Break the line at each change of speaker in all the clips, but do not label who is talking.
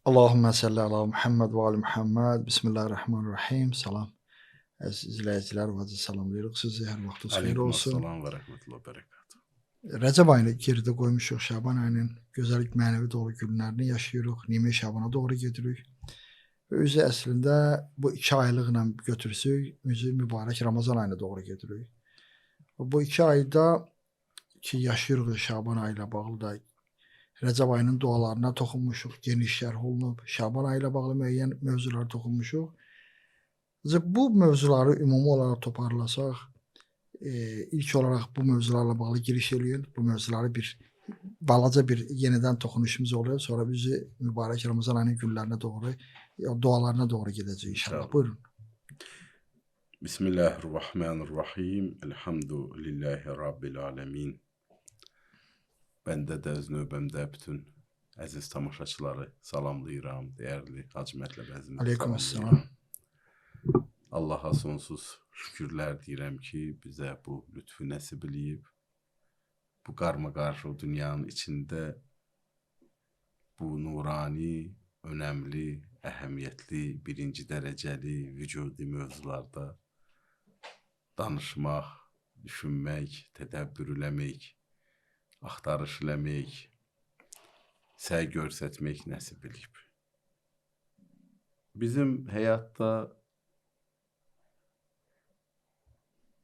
Allahümme salli ala Muhammed və ali Muhammed. Bismillahirrahmanirrahim. Salam. Əziz izləyicilər, və salamlayırıq sizi. Hər vaxtınız xeyir olsun.
Salam və rəhmətullah bərəkatuhu.
Rəcəb ayını geridə qoymuşuq. Şaban ayının gözəl mənəvi dolu günlərini yaşayırıq. Nimi Şabana doğru gedirik. Və özü əslində bu 2 aylıqla götürsək, özü mübarək Ramazan ayına doğru gedirik. Və bu 2 ayda ki yaşayırıq Şaban ayı ilə bağlı da Rəcəb ayının dualarına toxunmuşuq, geniş şərh olunub. Şaban ayı ilə bağlı müəyyən mövzulara toxunmuşuq. Ancaq bu mövzuları ümumi olaraq toparlasaq, ilk olaraq bu mövzularla bağlı giriş eləyin. Bu mövzuları bir balaca bir yenidən toxunuşumuz olur. Sonra bizi mübarək Ramazan ayının günlərinə doğru, dualarına doğru gedəcək inşallah.
İnşallah.
Buyurun.
Bismillahirrahmanirrahim. Elhamdülillahi Rabbil alemin. Bəndə də öz növbəmdə bütün əziz tamaşaçıları salamlayıram. Dəyərli Hacı Mətləb əzizimizi
Aleykümselam.
salamlayıram. Allaha sonsuz şükürlər deyirəm ki, bizə bu lütfü nəsib eləyib. Bu qarmaqarışıq dünyanın içində bu nurani, önəmli, əhəmiyyətli, birinci dərəcəli vücudi mövzularda danışmaq, düşünmək, tədəbbür eləmək, axtarış eləmək, səy göstərmək nəsib eləyib. Bizim həyatda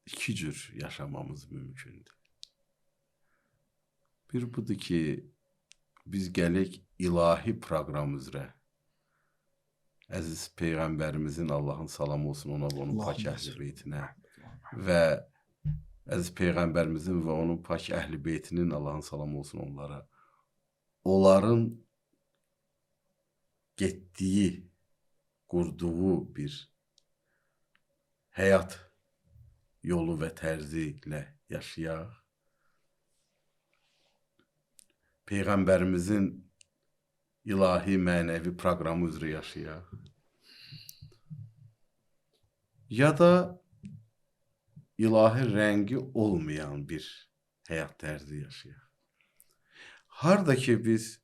iki cür yaşamamız mümkündür. Bir budur ki, biz gələk ilahi proqram üzrə. Əziz Peyğəmbərimizin Allahın salamı olsun ona və onun pak
Allahümme
əhl-i beytinə və əziz Peyğəmbərimizin və onun pak əhl-i beytinin Allahın salamı olsun onlara. Onların getdiyi, qurduğu bir həyat yolu və tərzi ilə yaşayaq. Peyğəmbərimizin ilahi mənəvi proqramı üzrə yaşayaq. Ya da ilahi rəngi olmayan bir həyat tərzi yaşayaq. Harda ki biz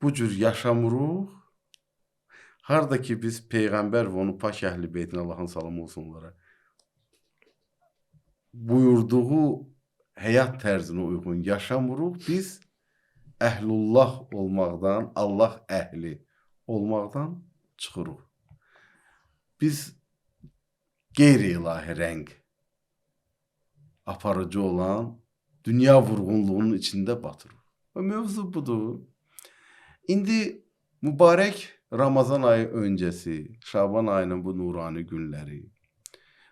bu cür yaşamırıq, harda ki biz Peyğəmbər və onun pak əhl-i beytinə Allahın salamı olsun onlara buyurduğu həyat tərzinə uyğun yaşamırıq, biz əhlullah olmaqdan, Allah əhli olmaqdan çıxırıq. Biz qeyri-ilahi rəng aparıcı olan dünya vurğunluğunun içində batırıq. Və mövzu budur. İndi mübarək Ramazan ayı öncəsi, Şaban ayının bu nurani günləri,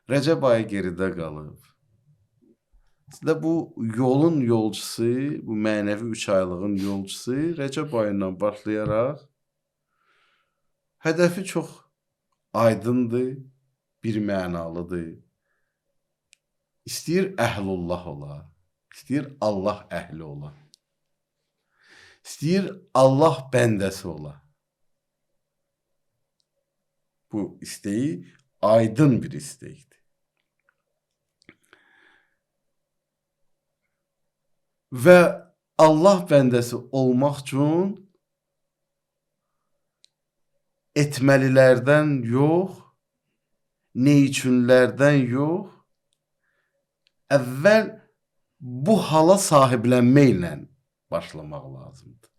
Rəcəb ayı geridə qalıb. Əslində bu yolun yolçusu, bu mənəvi 3 aylığın yolçusu Rəcəb ayından başlayaraq hədəfi çox aydındır, bir mənalıdır. İstəyir əhlullah ola, istəyir Allah əhli ola. İstəyir Allah bəndəsi ola. Bu isteği aydın bir istektir. Və Allah bəndəsi olmaq üçün etməlilərdən yox, nə üçünlərdən yox, əvvəl bu hala sahiblənməklə başlamaq lazımdır.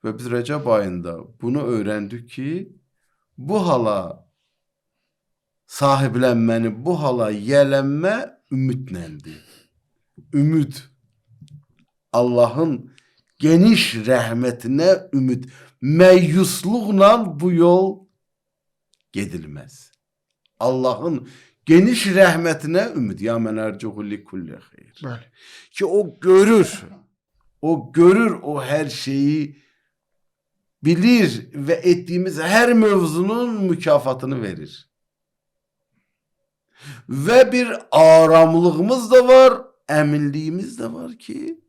Və biz Rəcəb ayında bunu öyrəndik ki, bu hala sahiblənməni, bu hala yiyələnmə ümidləndir. Ümid. Allahın geniş rəhmətinə ümid. Məyusluqla bu yol gedilməz. Allahın geniş rəhmətinə ümid. Ya mən ərcuhu li kulli xeyr.
Bəli.
Ki o görür. O görür o hər şeyi bilir və etdiyimiz hər mövzunun mükafatını verir. Və bir aramlığımız da var, əminliyimiz də var ki,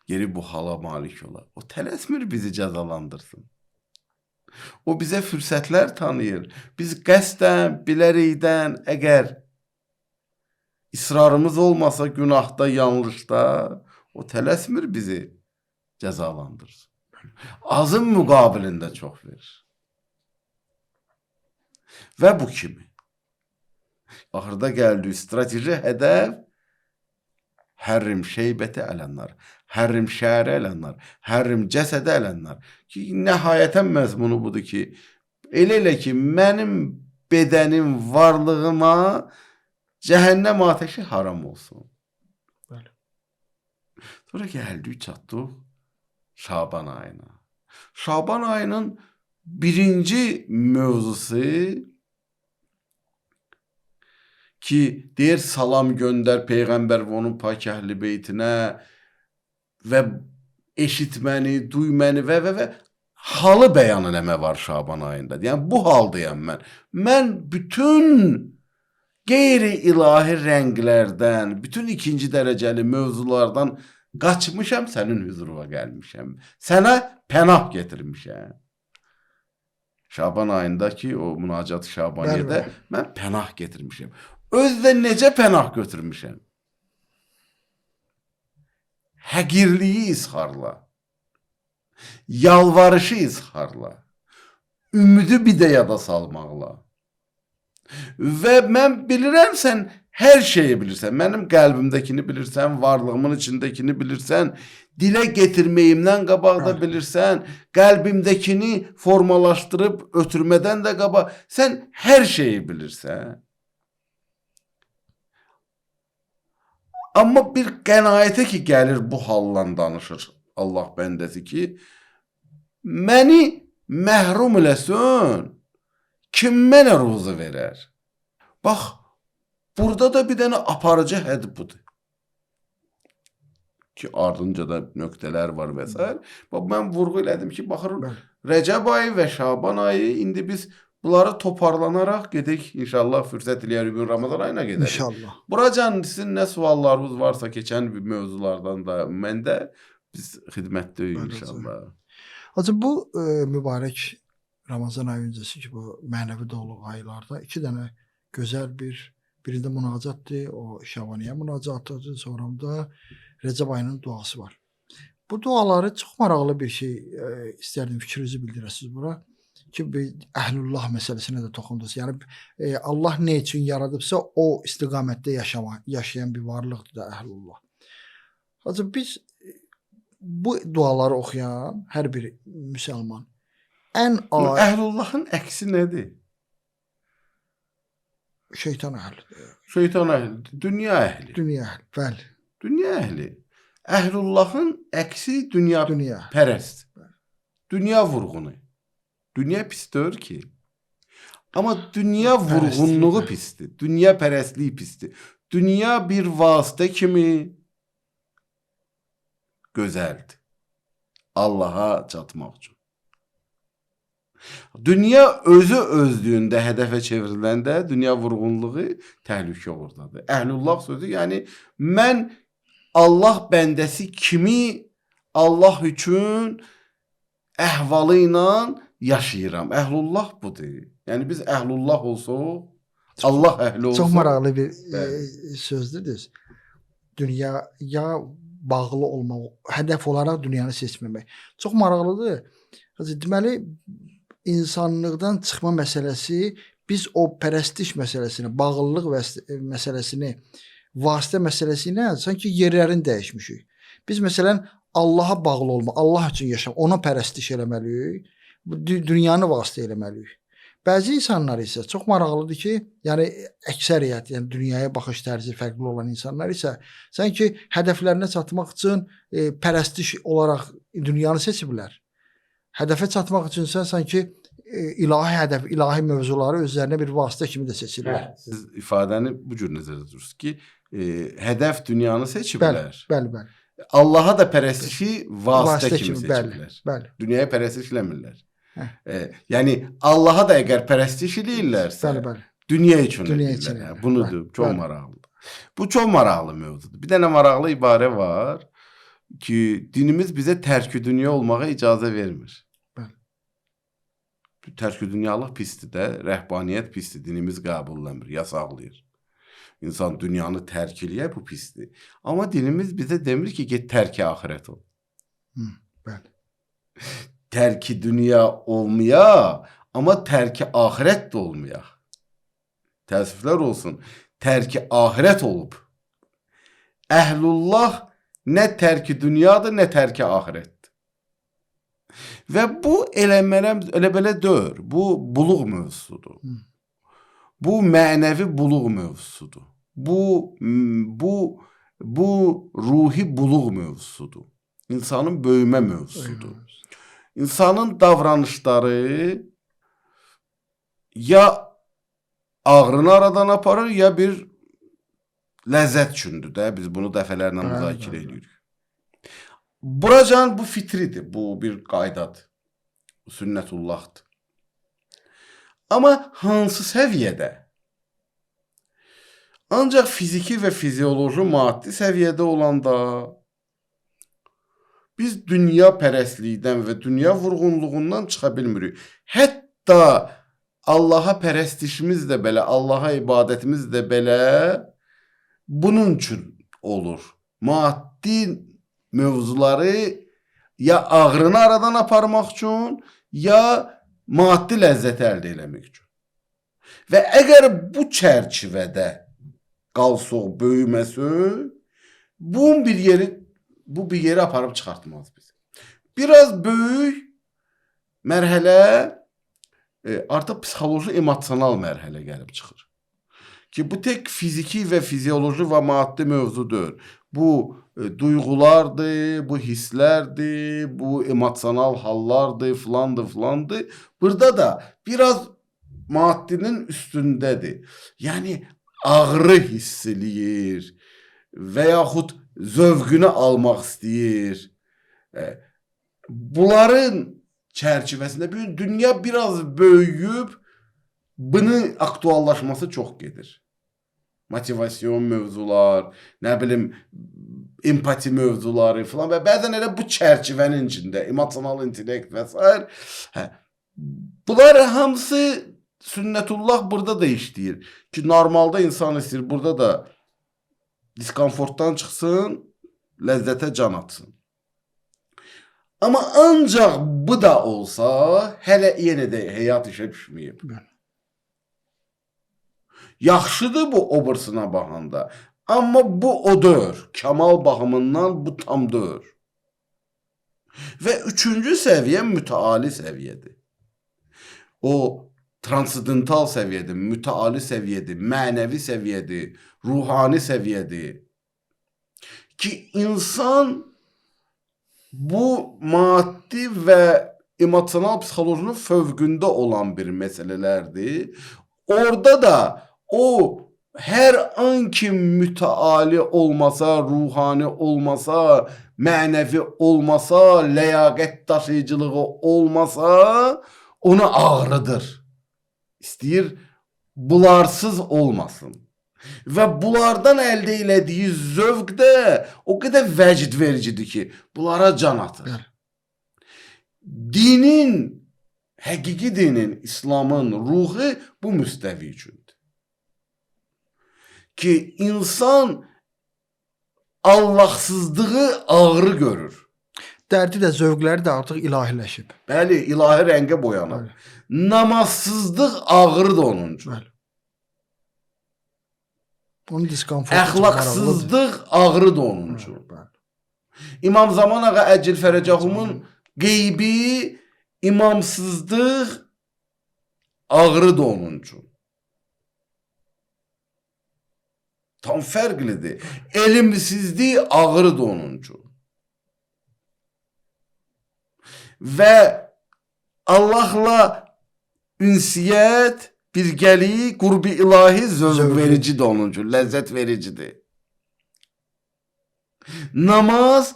geri bu hala malik olar. O tələsmir bizi cəzalandırsın. O bizə fürsətlər tanıyır. Biz qəsdən, bilərəkdən, əgər israrımız olmasa günahda, yanlışda, o tələsmir bizi cəzalandırsın. Azın müqabilində çox verir. Və bu kimi. Axırda gəldi strateji hədəf hərrim şeybəti ələnnar, hərrim şəhərə ələnnar, hərrim cəsədə ələnnar. Ki, nəhayətən məzmunu budur ki, elə-elə ki, mənim bədənim, varlığıma cəhənnəm ateşi haram olsun.
Bəli.
Sonra gəldik, çatdıq Şaban ayına. Şaban ayının birinci mövzusu ki, deyir salam göndər Peyğəmbər və onun pak əhli beytinə və eşit məni, duy məni və halı bəyan eləmə var Şaban ayında. Yəni bu haldayam mən. Mən bütün qeyri-ilahi rənglərdən, bütün ikinci dərəcəli mövzulardan qaçmışam, sənin hüzuruna gəlmişəm. Sənə pənah getirmişəm. Şaban ayındakı o münacat Şabaniyyədə mən pənah getirmişəm. Özdə necə pənah götürmüşəm? Həqirliyi izharla, yalvarışı izharla, ümidi bir də yada salmaqla. Və mən bilirəm sən hər şeyi bilirsən. Mənim qəlbimdəkini bilirsən, varlığımın içindəkini bilirsən, dilə getirməyimdən qabaq da bilirsən, qəlbimdəkini formalaşdırıb ötürmədən də qabaq, sən hər şeyi bilirsən. Amma bir qənaətə ki gəlir bu halla danışır Allah bəndəsi ki, məni məhrum eləsin, kim mənə ruzu verər? Bax, burada da bir dənə aparıcı hədd budur. Ki, ardınca da nöqtələr var və s. Bax, mən vurğu elədim ki, baxır, Rəcəb ayı və Şaban ayı, indi biz bunları toparlanaraq gedək, inşallah fürsət eləyər bir Ramazan ayına gedərik.
İnşallah.
Buracan sizin nə suallarınız varsa keçən bir mövzulardan da məndə biz xidmətdəyik inşallah.
Hacı, bu mübarək Ramazan ayı öncəsi ki, bu mənəvi dolu aylarda iki dənə gözəl birində münacatdır, o Şabaniyyə münacatıdır, sonra da Rəcəb ayının duası var. Bu duaları çox maraqlı bir şey istərdim fikrinizi bildirəsiniz bura. Ki, bir əhlullah məsələsinə də toxundunuz. Yəni, Allah nə üçün yaradıbsa, o istiqamətdə yaşayan bir varlıqdır da əhlullah. Hacı, biz bu duaları oxuyan hər bir müsəlman ən
Əhlullahın əksi nədir?
Şeytan əhlidir.
Şeytan əhli, dünya əhli.
Dünya əhli, bəli.
Dünya əhli. Əhlullahın əksi dünya pərəst. Dünya vurğunu. Dünya pis deyil ki. Amma dünya vurğunluğu pisdir. Dünya pərəstliyi pisdir. Dünya bir vasitə kimi gözəldir. Allaha çatmaq üçün. Dünya özü özlüyündə hədəfə çevriləndə dünya vurğunluğu təhlükə oradadır. Əhlullah sözü, yəni mən Allah bəndəsi kimi Allah üçün əhvalı ilə yaşayıram. Əhlullah budur. Yəni biz əhlullah olsuq, Allah əhli olsun.
Çox maraqlı bir sözdür düz. Dünyaya bağlı olmaq, hədəf olaraq dünyanı seçməmək. Çox maraqlıdır. Deməli, insanlıqdan çıxma məsələsi, biz o pərəstiş məsələsini, bağlılıq məsələsini, vasitə məsələsi ilə sanki yerlərini dəyişmişik. Biz məsələn, Allaha bağlı olma, Allah üçün yaşam, ona pərəstiş eləməliyik, dünyanı vasitə eləməliyik. Bəzi insanlar isə çox maraqlıdır ki, yəni əksəriyyət, yəni dünyaya baxış tərzi fərqli olan insanlar isə sanki hədəflərinə çatmaq üçün pərəstiş olaraq dünyanı seçiblər. Hədəfə çatmaq üçünsə sanki ilahi hədəf, ilahi mövzuları özlərinə bir vasitə kimi də seçirlər.
Siz ifadəni bu cür nəzərdə tutursunuz ki, hədəf dünyanı seçiblər.
Bəli, bəli, bəli.
Allaha da pərəstişi vasitə kimi seçiblər.
Bəli, bəli.
Dünyaya pərəstiş eləmirlər. Yəni Allaha da əgər pərəstiş eləyirlərsə,
bəli, bəli.
Dünya üçün eləyirlər. Bunudur, çox maraqlıdır. Bu çox maraqlı mövzudur. Bir dənə maraqlı ibarə var ki, dinimiz bizə tərk-ü dünya olmağa icazə vermir.
Bəli.
Tərk-ü dünyalıq pisdir də, rəhbaniyyət pisdir, dinimiz qəbullanmır, yasaqlayır. İnsan dünyanı tərk eləyə, bu pisdir. Amma dinimiz bizə demir ki, get tərk-i axirət ol. tərki dünya olmaya, amma tərki axirət də olmayaq. Təəssüflər olsun, tərki axirət olub. Əhlullah nə tərki dünyadır, nə tərki axirətdir. Və bu elə belə deyil. Bu buluğ mövzusudur. Bu mənəvi buluğ mövzusudur. Bu ruhi buluğ mövzusudur. İnsanın böyümə mövzusudur. İnsanın davranışları ya ağrını aradan aparır, ya bir ləzzət üçündür də. Biz bunu dəfələrlə müzakirə edirik. Buracan bu fitridir, bu bir qaydadır. Sünnətullahdır. Amma hansı səviyyədə? Ancaq fiziki və fizioloji maddi səviyyədə olanda biz dünya pərəstlikdən və dünya vurğunluğundan çıxa bilmirik. Hətta Allaha pərəstişimiz də belə, Allaha ibadətimiz də belə bunun üçün olur. Maddi mövzuları ya ağrını aradan aparmaq üçün, ya maddi ləzzəti əldə eləmək üçün. Və əgər bu çərçivədə qalsaq, böyüməsək, bunun bir yeri, bu bir yeri aparıb çıxartmaz bizi. Biraz böyük mərhələ artıq psixoloji emosional mərhələ gəlib çıxır. Ki bu tek fiziki və fizioloji və maddi mövzu deyil. Bu duyğulardır, bu hisslərdir, bu emosional hallardır, filandır, filandır. Burada da biraz maddinin üstündədir. Yəni ağrı hiss eləyir və yaxud zövqünü almaq istəyir. Bunların çərçivəsində bir dünya biraz böyüyüb, bunun aktuallaşması çox gedir. Motivasyon mövzular, nə bilim, empati mövzuları falan və bəzən elə bu çərçivənin içində emosional intellekt və s. Hə, bunlar hamısı sünnətullah burada da işləyir. Ki normalda insan istəyir burada da diskomfortdan çıxsın, ləzzətə can atsın. Amma ancaq bu da olsa, hələ yenə də həyat işə düşməyib. Yaxşıdır bu obursuna baxanda. Amma bu o deyil. Kamal baxımından bu tam deyil. Və üçüncü səviyyə müteali səviyyədir. O transendental səviyyədir, müteali səviyyədir, mənəvi səviyyədir, ruhani səviyyədir. Ki insan bu maddi və emosional psixolojinin fövqündə olan bir məsələlərdir. Orada da o hər an ki müteali olmasa, ruhani olmasa, mənəvi olmasa, ləyaqət daşıyıcılığı olmasa, onu ağrıdır. İstəyir bularsız olmasın. Və bunlardan əldə elədiyi zövq də o qədər vəcd vericidir ki, bunlara can atır. Bəli. Dinin, həqiqi dinin, İslamın ruhu bu müstəvi üçündür. Ki insan Allahsızlığı ağrı görür.
Dərdi də, zövqləri də artıq ilahiləşib.
Bəli, ilahi rəngə boyanır. Bəli. Namazsızlıq ağrıdır onun üçün. Bəli.
Onun diskomfortu.
Əxlaqsızlıq ağrıdır onun üçün. Bəli. İmam Zaman ağa Əcil Fərəcəhumun qeybi imamsızlıq ağrıdır onun üçün. Tam fərqlidir. Elmsizlik ağrıdır onun üçün. Və Allahla ünsiyyət, birgəlik, qurbi ilahi zövq vericidir onun üçün, ləzzət vericidir. Namaz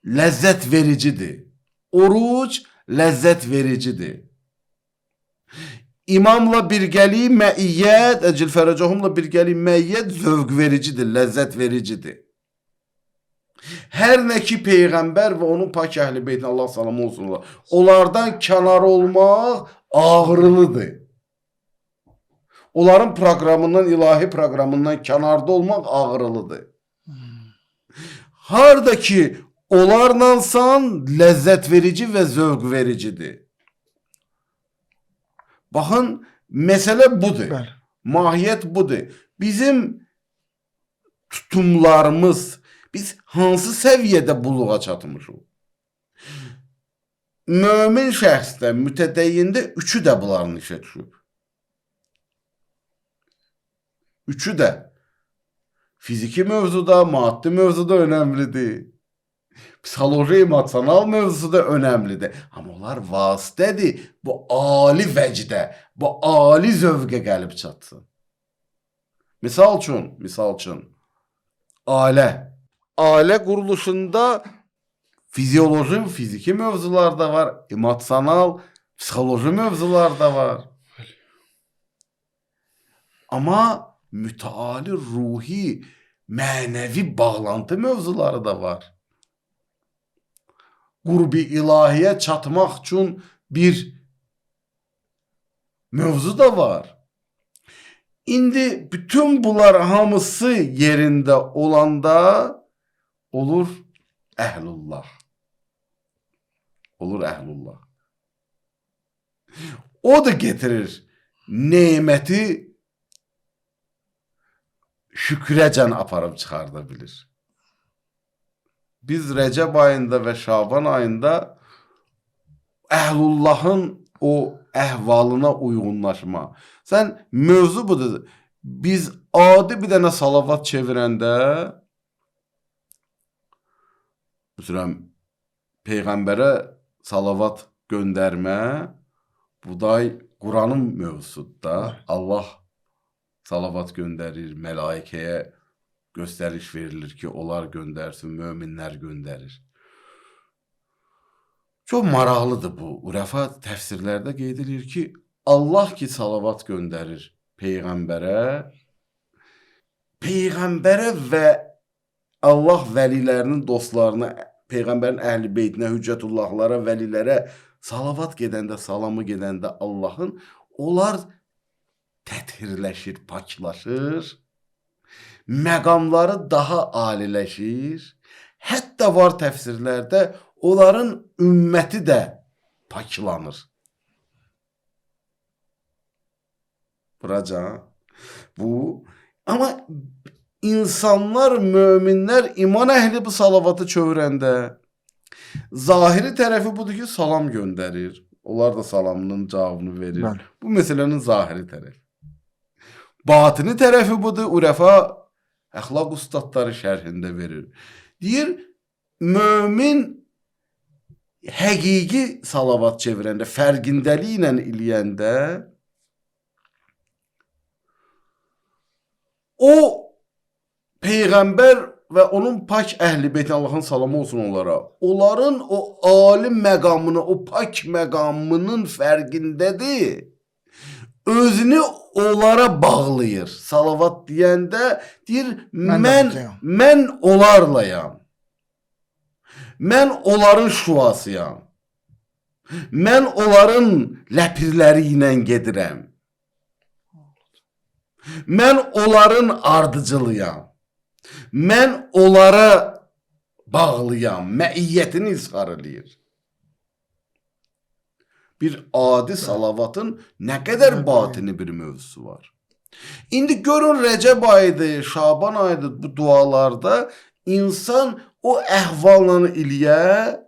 ləzzət vericidir. Oruc ləzzət vericidir. İmamla birgəlik, məiyyət, Əcil Fərəcəhumla birgəlik, məiyyət zövq vericidir, ləzzət vericidir. Hər nə ki Peyğəmbər və onun pak əhli beytinə Allah salam olsun, onlardan kənar olmaq ağrılıdır. Onların proqramından, ilahi proqramından kənarda olmaq ağrılıdır. Harda ki Onlarlansan ləzzət verici və zövq vericidir. Baxın, məsələ budur.
Bəli.
Mahiyyət budur. Bizim tutumlarımız, biz hansı səviyyədə buluğa çatmışıq? Mömin şəxsdə, mütədiyyində üçü də bunların işə düşüb. Üçü də. Fiziki mövzuda, maddi mövzuda önəmlidir. Psixoloji, emosional mövzusu da önəmlidir. Amma onlar vasitədir bu ali vəcdə, bu ali zövqə gəlib çatsın. Misal üçün, ailə. Ailə quruluşunda fizioloji, fiziki mövzular da var, emosional, psixoloji mövzular da var. Amma müteali ruhi, mənəvi bağlantı mövzuları da var. Qurbi ilahiyə çatmaq üçün bir mövzu da var. İndi bütün bunlar hamısı yerində olanda olur əhlullah. Olur əhlullah. O da getirir neməti şükrəcən aparıb çıxarda bilir. Biz Rəcəb ayında və Şaban ayında əhlullahın o əhvalına uyğunlaşma. Sən mövzu budur. Biz adi bir dənə salavat çevirəndə, məsələn, Peyğəmbərə salavat göndərmə, bu da Quranın mövzusudur da. Allah salavat göndərir, mələikəyə göstəriş verilir ki, onlar göndərsin, möminlər göndərir. Çox maraqlıdır bu. Urəfa təfsirlərdə qeyd edilir ki, Allah ki salavat göndərir Peyğəmbərə, Peyğəmbərə və Allah vəlilərinin dostlarına, Peyğəmbərin əhl-i beytinə, hüccətullahlara, vəlilərə salavat gedəndə, salamı gedəndə Allahın, onlar təthirləşir, paklaşır, məqamları daha aliləşir. Hətta var təfsirlərdə onların ümməti də paklanır. Buracan, bu. Amma insanlar, möminlər, iman əhli bu salavatı çevirəndə zahiri tərəfi budur ki, salam göndərir. Onlar da salamının cavabını verir.
Bəli.
Bu məsələnin zahiri tərəfi. Batini tərəfi budur, urəfa əxlaq ustadları şərhində verir. Deyir, mömin həqiqi salavat çevirəndə, fərqindəliklə eləyəndə o Peyğəmbər və onun pak əhli beytinə Allahın salamı olsun onlara. Onların o ali məqamını, o pak məqamının fərqindədir. Özünü onlara bağlayır. Salavat deyəndə deyir, mən onlarlayam. Mən onların şuasıyam. Mən onların ləpirləri ilə gedirəm. Mən onların ardıcılıyam. Mən onlara bağlıyam. Məiyyətini izhar eləyir. Bir adi salavatın nə qədər batini bir mövzusu var. İndi görün Rəcəb ayıdır, Şaban ayıdır, bu dualarda insan o əhvalla eləyə,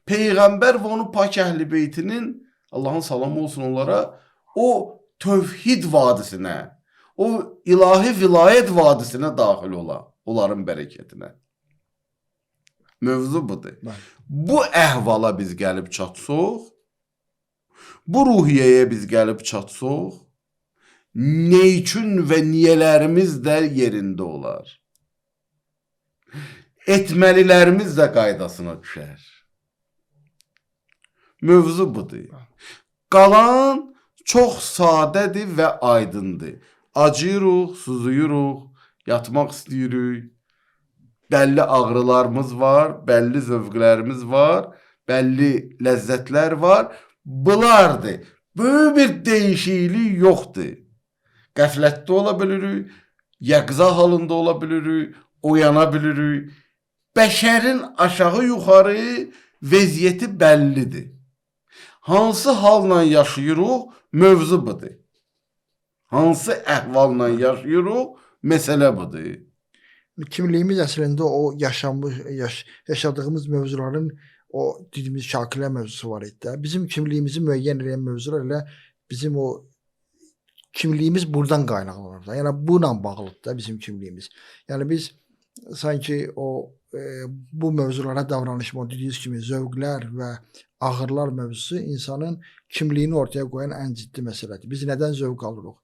Peyğəmbər və onun pak əhli beytinin, Allahın salamı olsun onlara, o tövhid vadisinə, o ilahi vilayət vadisinə daxil ola, onların bərəkətinə. Mövzu budur.
Bəli.
Bu əhvala biz gəlib çatsuq, bu ruhiyyəyə biz gəlib çatsuq, nə üçün və niyələrimiz də yerində olar. Etməlilərimiz də qaydasına düşər. Mövzu budur. Qalan çox sadədir və aydındır. Acıyırıq, sızıyırıq, yatmaq istəyirik. Bəlli ağrılarımız var, bəlli zövqlərimiz var, bəlli ləzzətlər var. Bunlardır. Böyük bir dəyişiklik yoxdur. Qəflətdə ola bilirik, yəqza halında ola bilirik, oyana bilirik. Bəşərin aşağı yuxarı vəziyyəti bəllidir. Hansı halla yaşayırıq, mövzu budur. Hansı əhvalla yaşayırıq, məsələ budur.
Kimliyimiz əslində o yaşanmış, yaşadığımız mövzuların o dediyimiz şakilə mövzusu var idi də. Bizim kimliyimizi müəyyən edən mövzular elə bizim o kimliyimiz buradan qaynaqlanır da. Yəni bununla bağlıdır da bizim kimliyimiz. Yəni biz sanki o bu mövzulara davranışma, dediyiniz kimi zövqlər və ağırlar mövzusu insanın kimliyini ortaya qoyan ən ciddi məsələdir. Biz nədən zövq alırıq?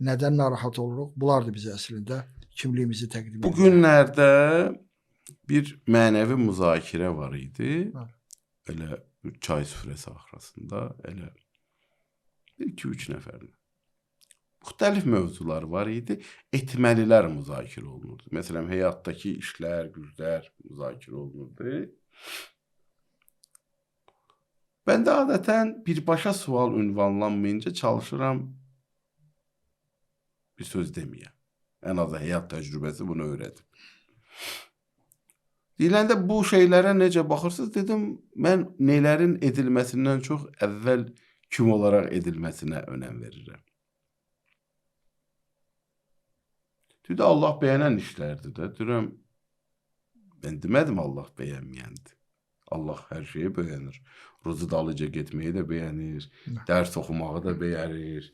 Nədən narahat oluruq? Bunlar da bizə əslində kimliyimizi təqdim edir.
Bu günlərdə bir mənəvi müzakirə var idi.
Bəli.
Elə çay süfrəsi arxasında elə 1-2-3 nəfərlə. Müxtəlif mövzular var idi. Etməlilər müzakirə olunurdu. Məsələn, həyatdakı işlər, güclər müzakirə olunurdu. Mən də adətən birbaşa sual ünvanlanmayınca çalışıram bir söz deməyəm. Ən azı həyat təcrübəsi bunu öyrədib. Deyiləndə bu şeylərə necə baxırsınız? Dedim, mən nələrin edilməsindən çox əvvəl kim olaraq edilməsinə önəm verirəm. Dedi, Allah bəyənən işlərdir də. Deyirəm, mən demədim Allah bəyənməyəndir. Allah hər şeyi bəyənir. Ruzu dalıca getməyi də bəyənir, dərs oxumağı da bəyənir,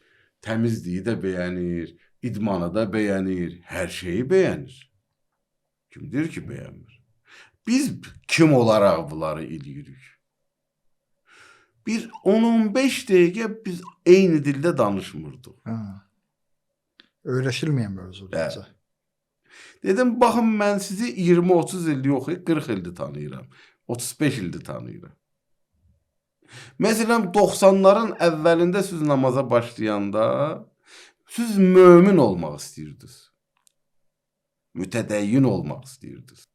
təmizliyi də bəyənir, idmanı da bəyənir, hər şeyi bəyənir. Kim deyir ki, bəyənmir? Biz kim olaraq bunları eləyirik? Bir 10-15 dəqiqə biz eyni dildə danışmırdıq.
Ha. Öyrəşilməyən mövzudur.
Bəli. Dedim, baxın, mən sizi 20-30 ildir yox, 40 ildir tanıyıram. 35 ildir tanıyıram. Məsələn, 90-ların əvvəlində siz namaza başlayanda siz mömin olmaq istəyirdiniz. Mütədəyyin olmaq istəyirdiniz.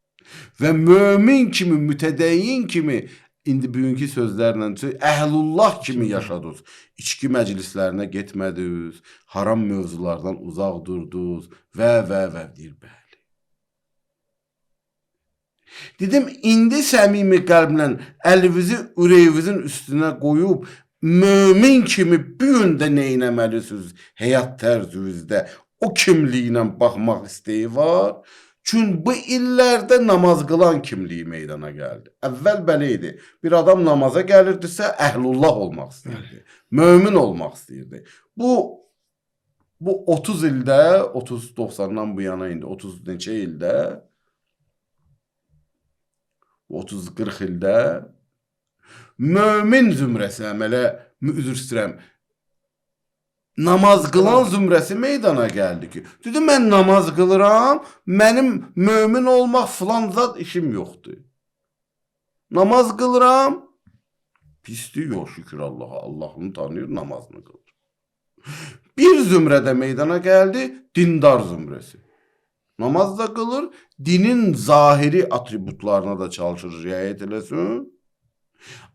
Və mömin kimi, mütədəyyin kimi, indi bugünkü sözlərlə əhlullah kimi yaşadınız. İçki məclislərinə getmədiniz, haram mövzulardan uzaq durdunuz və deyir, bəli. Dedim, indi səmimi qəlblə əlinizi ürəyinizin üstünə qoyub mömin kimi bu gün də nə etməlisiniz həyat tərzinizdə o kimliklə baxmaq istəyi var. Çünki bu illərdə namaz qılan kimliyi meydana gəldi. Əvvəl belə idi. Bir adam namaza gəlirdisə, əhlullah olmaq istəyirdi. Mömin olmaq istəyirdi. Bu 30 ildə, 30-90-dan bu yana indi 30 neçə ildə, 30-40 ildə mömin zümrəsi, əmələ üzr istəyirəm, namaz qılan zümrəsi meydana gəldi ki, dedi, mən namaz qılıram, mənim mömin olmaq filan zat işim yoxdur. Namaz qılıram, pislik yox, şükür Allaha, Allahını tanıyır, namazını qılır. Bir zümrədə meydana gəldi, dindar zümrəsi. Namaz da qılır, dinin zahiri atributlarına da çalışır, riayət eləsin.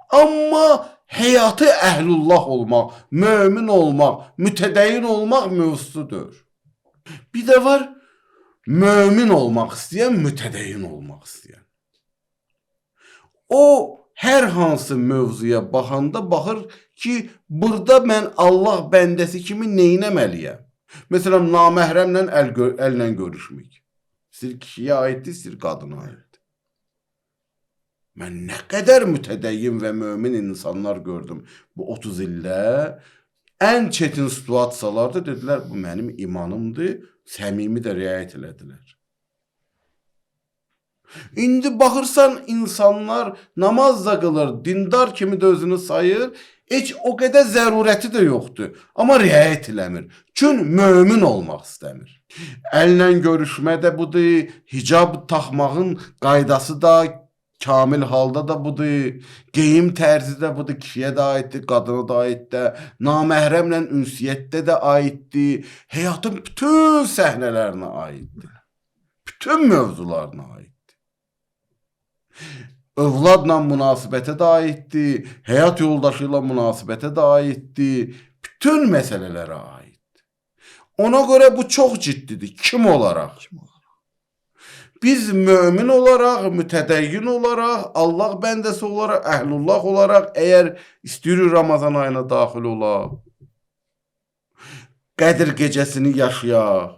Amma həyatı əhlullah olmaq, mömin olmaq, mütədəyin olmaq mövzusudur. Bir də var, mömin olmaq istəyən, mütədəyin olmaq istəyən. O, hər hansı mövzuya baxanda baxır ki, burada mən Allah bəndəsi kimi neynəməliyəm? Məsələn, naməhrəmlə əllə görüşmək. İstəyir kişiyə aiddir, istəyir qadına aiddir. Mən nə qədər mütədəyyin və mömin insanlar gördüm bu 30 ildə. Ən çətin situasiyalarda dedilər, bu mənim imanımdır, səmimi də riayət elədilər. İndi baxırsan, insanlar namaz da qılır, dindar kimi də özünü sayır, heç o qədər zərurəti də yoxdur, amma riayət eləmir. Çünki mömin olmaq istəmir. Əllə görüşmə də budur, hicab taxmağın qaydası da kamil halda da budur, geyim tərzi də budur, kişiyə də aiddir, qadına da aiddir, naməhrəmlə ünsiyyətdə də aiddir, həyatın bütün səhnələrinə aiddir, bütün mövzularına aiddir. Övladla münasibətə də aiddir, həyat yoldaşı ilə münasibətə də aiddir, bütün məsələlərə aiddir. Ona görə bu çox ciddidir. Kim olaraq?
Kim olaraq?
Biz mömin olaraq, mütədəyyin olaraq, Allah bəndəsi olaraq, əhlullah olaraq əgər istəyirik Ramazan ayına daxil olaq, Qədir gecəsini yaşayaq,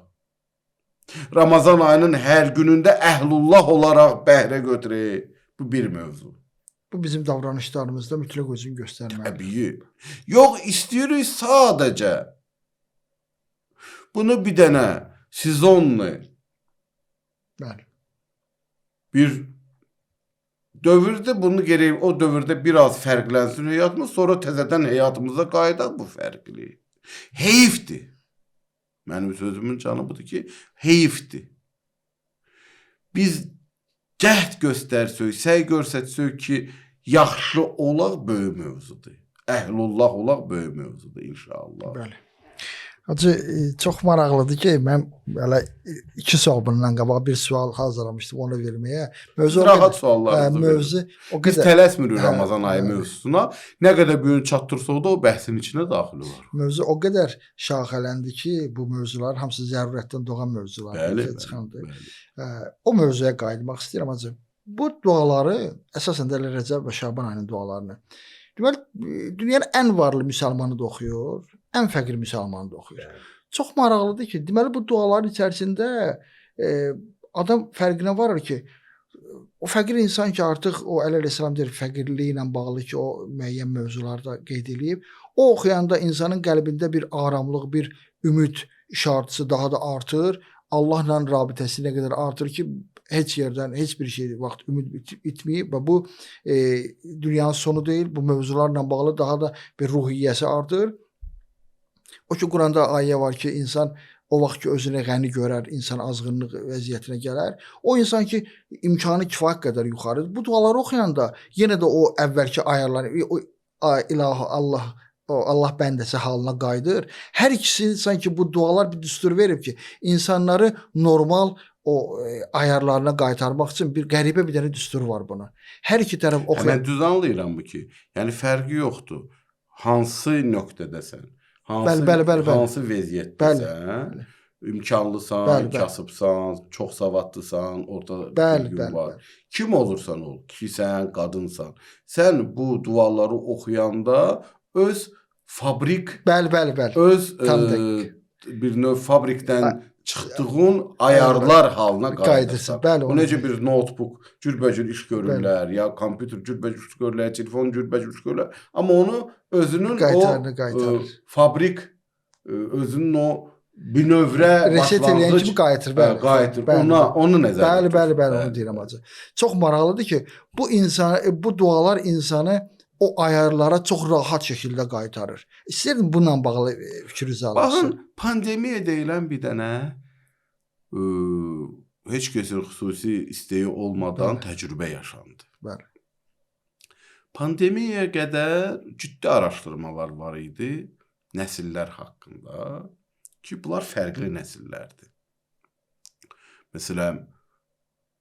Ramazan ayının hər günündə əhlullah olaraq bəhrə götürək. Bu bir mövzu.
Bu bizim davranışlarımızda mütləq özünü göstərməlidir.
Təbii. Yox, istəyirik sadəcə bunu bir dənə sezonlu
Bəli.
bir dövrdə bunu gərək o dövrdə biraz fərqlənsin həyatımız, sonra təzədən həyatımıza qayıdaq bu fərqli. Heyfdir. Mənim sözümün canı budur ki, heyfdir. Biz cəhd göstərsək, səy göstərsək ki, yaxşı olaq böyük mövzudur. Əhlullah olaq böyük mövzudur inşallah.
Bəli. Hacı, çox maraqlıdır ki, mən hələ iki sual bundan qabaq bir sual hazırlamışdım onu verməyə.
Mövzu rahat suallarınızı
mövzu
o qədər. Biz tələsmirik Ramazan ayı mövzusuna. Nə qədər bu gün çatdırsaq da o bəhsin içinə daxil olar.
Mövzu o qədər şaxələndi ki, bu mövzular hamısı zərurətdən doğan mövzulardır, çıxandır. Bəli. O mövzuya qayıtmaq istəyirəm hacı. Bu duaları əsasən də elə Rəcəb və Şaban ayının dualarını. Deməli, dünyanın ən varlı müsəlmanı da oxuyur, ən fəqir müsəlmanı da oxuyur. Bəli. Çox maraqlıdır ki, deməli bu duaların içərisində adam fərqinə varır ki, o fəqir insan ki, artıq o Əli əleyhissalam deyir fəqirliyi ilə bağlı ki, o müəyyən mövzularda qeyd eləyib. O oxuyanda insanın qəlbində bir aramlıq, bir ümid işarəsi daha da artır. Allahla rabitəsi nə qədər artır ki, heç yerdən heç bir şey vaxt ümid itməyib və bu dünyanın sonu deyil. Bu mövzularla bağlı daha da bir ruhiyyəsi artır. O ki, Quranda ayə var ki, insan o vaxt ki özünü qəni görər, insan azğınlıq vəziyyətinə gələr. O insan ki, imkanı kifayət qədər yuxarıdır. Bu duaları oxuyanda yenə də o əvvəlki ayarlar, o ilahı Allah, o Allah bəndəsi halına qayıdır. Hər ikisi sanki bu dualar bir düstur verib ki, insanları normal o ayarlarına qaytarmaq üçün bir qəribə bir dənə düstur var buna. Hər iki tərəf oxuyan.
Mən düz anlayıram bu ki, yəni fərqi yoxdur. Hansı nöqtədəsən? Hansı, bəli, bəli, bəli, hansı vəziyyətdəsən? Bəli. İmkanlısan, bəli, bəli. Kasıbsan, çox savadlısan, orta bilgin var. Bəli. Kim olursan ol, kişisən, qadınsan. Sən bu duaları oxuyanda öz fabrik,
bəli, bəli, bəli.
Öz bir növ fabrikdən çıxdığın ayarlar halına qayıdırsan. Bəli, o necə bir notebook cürbəcür iş görürlər, ya kompüter cürbəcür iş görürlər, telefon cürbəcür iş görürlər. Amma onu özünün o fabrik, özünün o bünövrə
reset eləyən kimi qayıtır. Bəli,
qayıtır. Bəli, ona, onu nəzərdə
bəli, bəli, bəli, onu deyirəm hacı. Çox maraqlıdır ki, bu insanı, bu dualar insanı o ayarlara çox rahat şəkildə qaytarır. İstəyirdim bununla bağlı fikrinizi alasın.
Baxın, pandemiya deyilən bir dənə heç kəsin xüsusi istəyi olmadan bəli. Təcrübə yaşandı.
Bəli.
Pandemiyaya qədər ciddi araşdırmalar var idi nəsillər haqqında ki, bunlar fərqli nəsillərdir. Məsələn,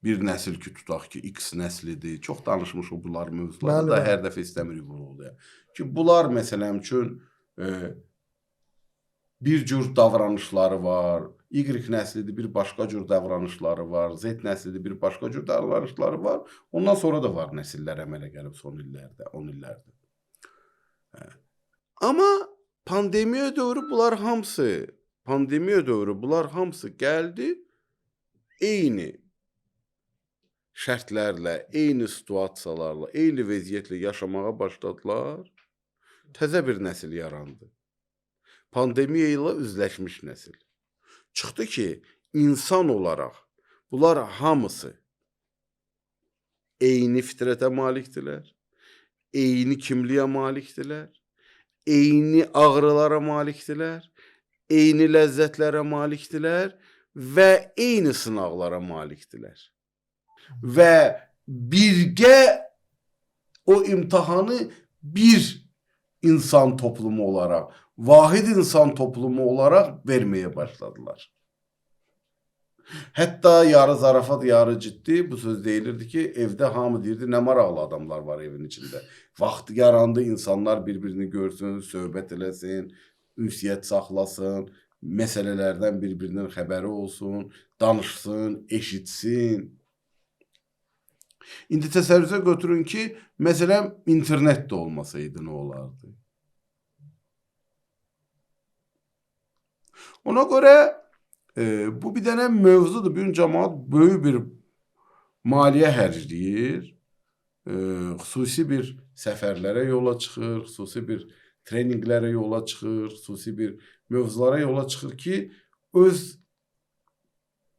bir nəsil ki, tutaq ki, X nəslidir. Çox danışmışıq bunlar mövzularda da, hər dəfə istəmirik vurğulayaq. Ki, bunlar məsələn üçün bir cür davranışları var. Y nəslidir, bir başqa cür davranışları var. Z nəslidir, bir başqa cür davranışları var. Ondan sonra da var nəsillər əmələ gəlib son illərdə, 10 illərdə. Amma pandemiya dövrü bunlar hamısı, gəldi eyni şərtlərlə, eyni situasiyalarla, eyni vəziyyətlə yaşamağa başladılar. Təzə bir nəsil yarandı. Pandemiya ilə üzləşmiş nəsil. Çıxdı ki, insan olaraq bunlar hamısı eyni fitrətə malikdirlər, eyni kimliyə malikdirlər, eyni ağrılara malikdirlər, eyni ləzzətlərə malikdirlər və eyni sınaqlara malikdirlər. Və birgə o imtahanı bir insan toplumu olaraq, vahid insan toplumu olaraq verməyə başladılar. Hətta yarı zarafat, yarı ciddi bu söz deyilirdi ki, evdə hamı deyirdi, nə maraqlı adamlar var evin içində. Vaxt yarandı, insanlar bir-birini görsün, söhbət eləsin, ünsiyyət saxlasın. Məsələlərdən bir-birindən xəbəri olsun, danışsın, eşitsin. İndi təsəvvürünüzə götürün ki, məsələn, internet də olmasaydı nə olardı? Ona görə bu bir dənə mövzudur. Bugün cəmaət böyük bir maliyyə xərcləyir, xüsusi bir səfərlərə yola çıxır, xüsusi bir treninqlərə yola çıxır, xüsusi bir mövzulara yola çıxır ki, öz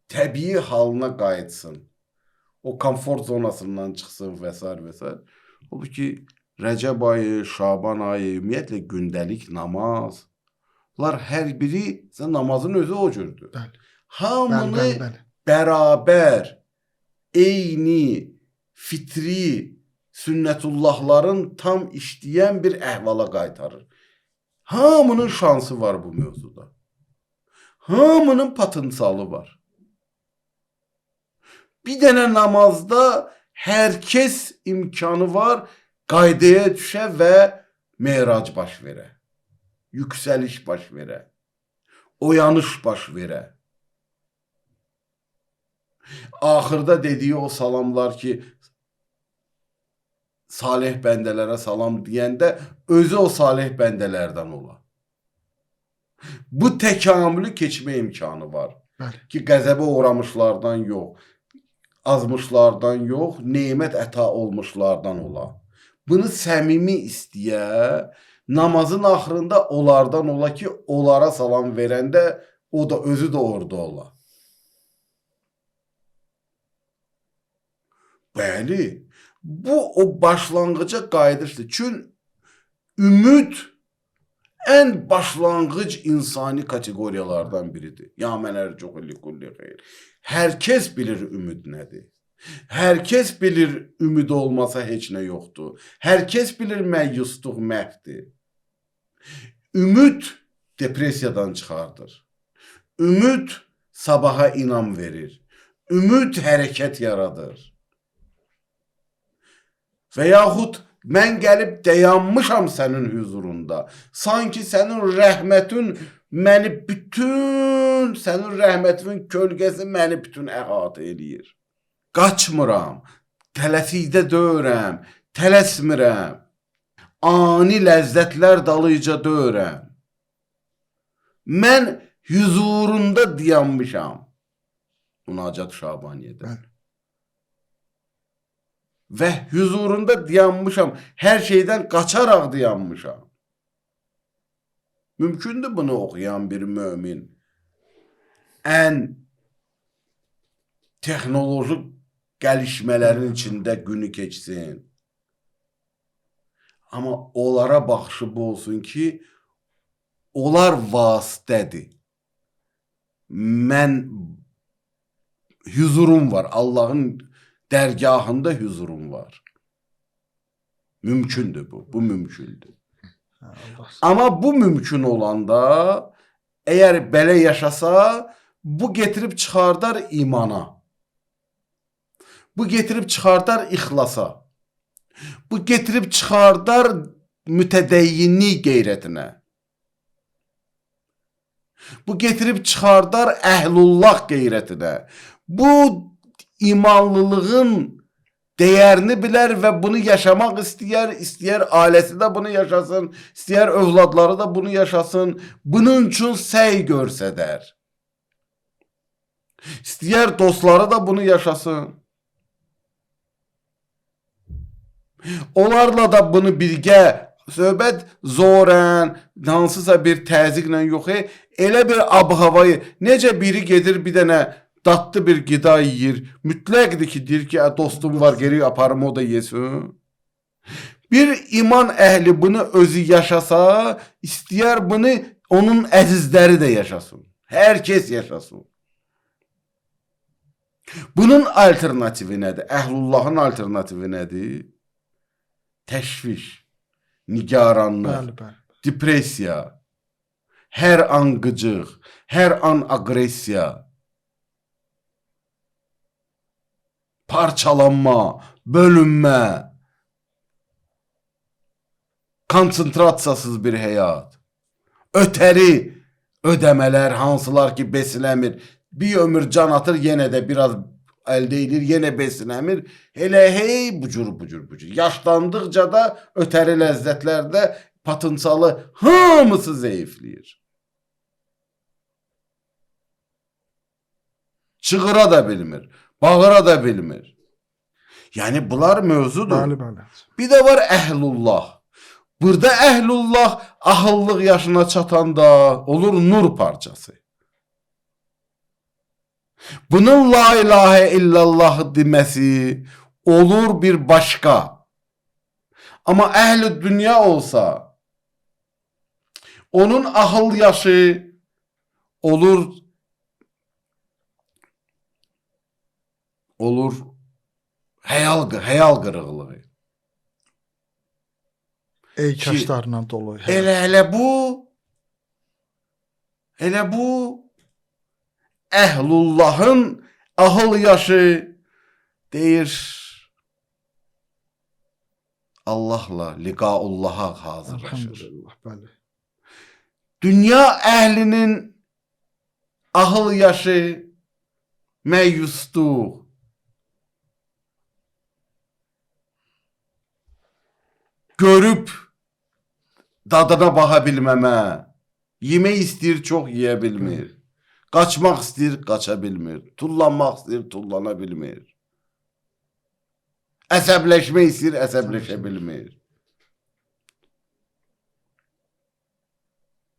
təbii halına qayıtsın. O komfort zonasından çıxsın və s. və s. Halbuki Rəcəb ayı, Şaban ayı, ümumiyyətlə gündəlik namaz, bunlar hər biri namazın özü o cürdür.
Bəli.
Hamını
Bəli, bəli, bəli.
bərabər, eyni, fitri sünnətullahların tam işləyən bir əhvala qaytarır. Hamının şansı var bu mövzuda. Hamının potensialı var. Bir dənə namazda hər kəs imkanı var qaydaya düşə və merac baş verə. Yüksəliş baş verə. Oyanış baş verə. Axırda dediyi o salamlar ki, salih bəndələrə salam deyəndə özü o salih bəndələrdən ola. Bu təkamülü keçmə imkanı var.
Bəli.
Ki qəzəbə uğramışlardan yox, azmışlardan yox, nemət əta olmuşlardan ola. Bunu səmimi istəyə, namazın axırında onlardan ola ki, onlara salam verəndə o da özü də orada ola. Bəli, bu o başlanğıca qayıdışdır. Çünki ümid ən başlanğıc insani kateqoriyalardan biridir. Ya mən ərcuhu li kulli xeyr. Hər kəs bilir ümid nədir. Hər kəs bilir ümid olmasa heç nə yoxdur. Hər kəs bilir məyusluq məhvdir. Ümid depressiyadan çıxardır. Ümid sabaha inam verir. Ümid hərəkət yaradır. Və yaxud mən gəlib dayanmışam sənin huzurunda. Sanki sənin rəhmətin məni bütün, sənin rəhmətinin kölgəsi məni bütün əhatə eləyir. Qaçmıram, tələsikdə döyürəm, tələsmirəm. Ani ləzzətlər dalıyca döyürəm. Mən huzurunda dayanmışam. Münacat Şabaniyyədə.
Bəli.
Və huzurunda dayanmışam, hər şeydən qaçaraq dayanmışam. Mümkündür bunu oxuyan bir mömin ən texnoloji gəlişmələrin içində günü keçsin. Amma onlara baxışı bu olsun ki, onlar vasitədir. Mən huzurum var, Allahın dərgahında huzurum var. Mümkündür bu. Bu mümkündür. Amma bu mümkün olanda, əgər belə yaşasa, bu getirib çıxardar imana. Bu getirib çıxardar ixlasa. Bu getirib çıxardar mütədiyyinlik qeyrətinə. Bu getirib çıxardar əhlullah qeyrətinə. Bu imanlılığın dəyərini bilər və bunu yaşamaq istəyər, istəyər ailəsi də bunu yaşasın, istəyər övladları da bunu yaşasın. Bunun üçün səy görsədər. İstəyər dostları da bunu yaşasın. Onlarla da bunu birgə söhbət zorən, hansısa bir təzyiqlə yox, elə bir ab-havayı, necə biri gedir bir dənə dadlı bir qida yeyir, mütləqdir ki, deyir ki, dostum var, geri aparım, o da yesin. Bir iman əhli bunu özü yaşasa, istəyər bunu onun əzizləri də yaşasın. Hər kəs yaşasın. Bunun alternativi nədir? Əhlullahın alternativi nədir? Təşviş, nigaranlıq,
Bəli, bəli.
depressiya, hər an qıcıq, hər an aqressiya, parçalanma, bölünmə, konsentrasiyasız bir həyat, ötəri Ödəmələr hansılar ki besinəmir. Bir ömür can atır, yenə də biraz əldə edir, yenə besinəmir. Elə hey bucur bucur bucur. Yaşlandıqca da ötəri ləzzətlərdə potensialı hamısı zəifləyir. Çığıra da bilmir, bağıra da bilmir. Yəni bunlar mövzudur.
Bəli, bəli.
Bir də var əhlullah. Burada əhlullah ahıllıq yaşına çatanda olur nur parçası. Bunun la ilahe illallah deməsi olur bir başqa. Amma əhl-i dünya olsa onun ahıl yaşı olur həyal qırıqlığı.
Ey kaşlarla dolu.
Elə bu əhlullahın ahıl yaşı deyir Allahla liqaullaha hazırlaşır.
Elhamdülillah, bəli.
Dünya əhlinin ahıl yaşı məyusluq. Görüb dadına baxa bilməmə, yemək istəyir, çox yeyə bilmir. Qaçmaq istəyir, qaça bilmir. Tullanmaq istəyir, tullana bilmir. Əsəbləşmək istəyir, əsəbləşə bilmir.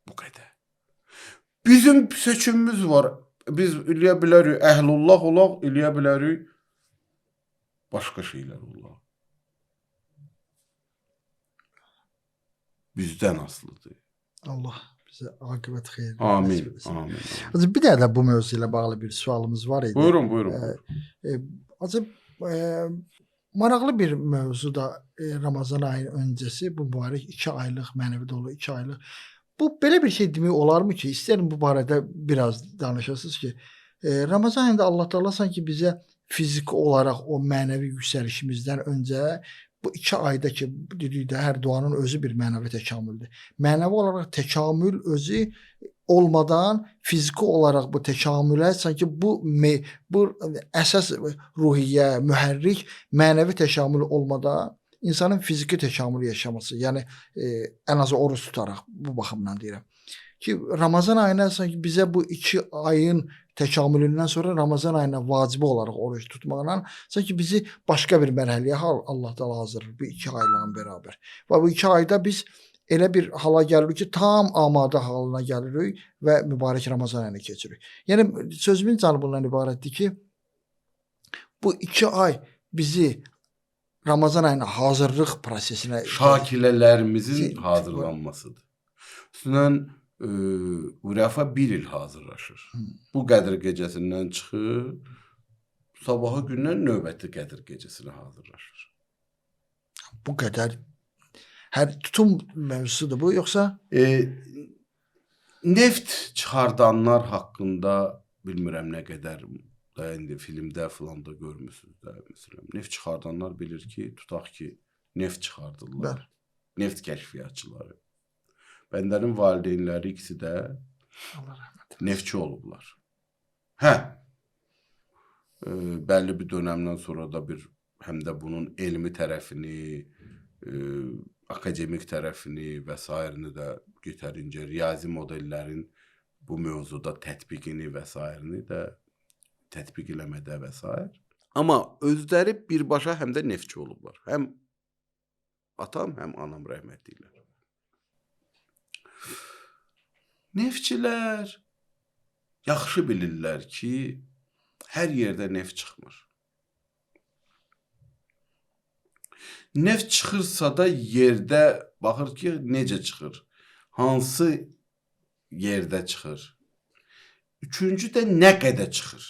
Bu qədər. Bizim seçimimiz var. Biz eləyə bilərik əhlullah olaq, eləyə bilərik başqa şeylər olaq. Bizdən asılıdır.
Allah bizə aqibət xeyir.
Amin. Amin.
Ancaq bir dənə də bu mövzu ilə bağlı bir sualımız var idi.
Buyurun, buyurun.
Ancaq maraqlı bir mövzu da Ramazan ayının öncəsi bu mübarək 2 aylıq mənəvi dolu 2 aylıq. Bu belə bir şey demək olarmı ki, istərəm bu barədə biraz danışasınız ki, Ramazan ayında Allah Taala sanki bizə fiziki olaraq o mənəvi yüksəlişimizdən öncə bu 2 ayda ki, dedikdə hər duanın özü bir mənəvi təkamüldür. Mənəvi olaraq təkamül özü olmadan fiziki olaraq bu təkamülə sanki bu əsas ruhiyyə, mühərrik mənəvi təkamül olmadan insanın fiziki təkamül yaşaması, yəni ən azı oruc tutaraq bu baxımdan deyirəm ki, Ramazan ayına sanki bizə bu 2 ayın təkamülündən sonra Ramazan ayına vacibi olaraq oruc tutmaqla sanki bizi başqa bir mərhələyə Allah Taala hazırlayır bu 2 ayla beraber. Və bu 2 ayda biz elə bir hala gəlirik ki, tam amadə halına gəlirik və mübarək Ramazan ayını keçirik. Yəni sözümün canı bundan ibarətdir ki, bu 2 ay bizi Ramazan ayına hazırlıq prosesinə
şakilələrimizin hazırlanmasıdır. Üstündən Urafa bir il hazırlaşır. Bu Qədir gecəsindən çıxır, sabahı gündən növbəti Qədir gecəsinə hazırlaşır.
Bu qədər hər tutum mövzusudur bu, yoxsa?
Neft çıxardanlar haqqında bilmirəm nə qədər da indi filmdə filan da görmüsünüz də, məsələn, neft çıxardanlar bilir ki, tutaq ki, neft çıxardırlar.
Bəli.
Neft kəşfiyyatçıları. Bəndənin valideynləri ikisi də
Allah rəhmət eləsin.
Neftçi olublar. Hə. Bəlli bir dönəmdən sonra da bir həm də bunun elmi tərəfini, akademik tərəfini və sairini də yetərincə riyazi modellərin bu mövzuda tətbiqini və sairini də tətbiq eləmədə və sair. Amma özləri birbaşa həm də neftçi olublar. Həm atam, həm anam rəhmətliklər. Neftçilər yaxşı bilirlər ki, hər yerdə neft çıxmır. Neft çıxırsa da yerdə baxır ki, necə çıxır, hansı yerdə çıxır. Üçüncü də nə qədər çıxır.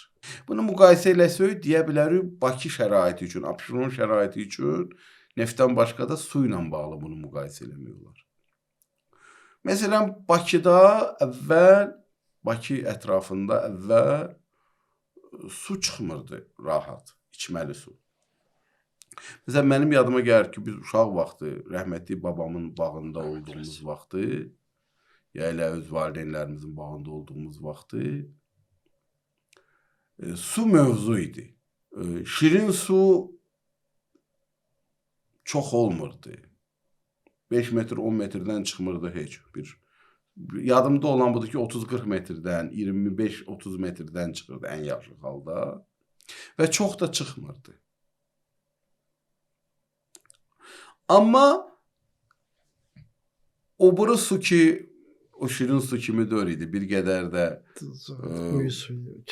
Bunu müqayisə eləsək, deyə bilərik Bakı şəraiti üçün, Abşeron şəraiti üçün neftdən başqa da su ilə bağlı bunu müqayisə eləmək olar. Məsələn, Bakıda əvvəl, Bakı ətrafında əvvəl su çıxmırdı rahat, içməli su. Məsələn, mənim yadıma gəlir ki, biz uşaq vaxtı, rəhmətli babamın bağında olduğumuz vaxtı, ya elə öz valideynlərimizin bağında olduğumuz vaxtı su mövzu idi. Şirin su çox olmurdu. 5 metr, 10 metrdən çıxmırdı heç bir. Yadımda olan budur ki, 30-40 metrdən, 25-30 metrdən çıxırdı ən yaxşı halda və çox da çıxmırdı. Amma o biri su ki, o şirin su kimi deyil idi, bir qədər də
Quyu suyu.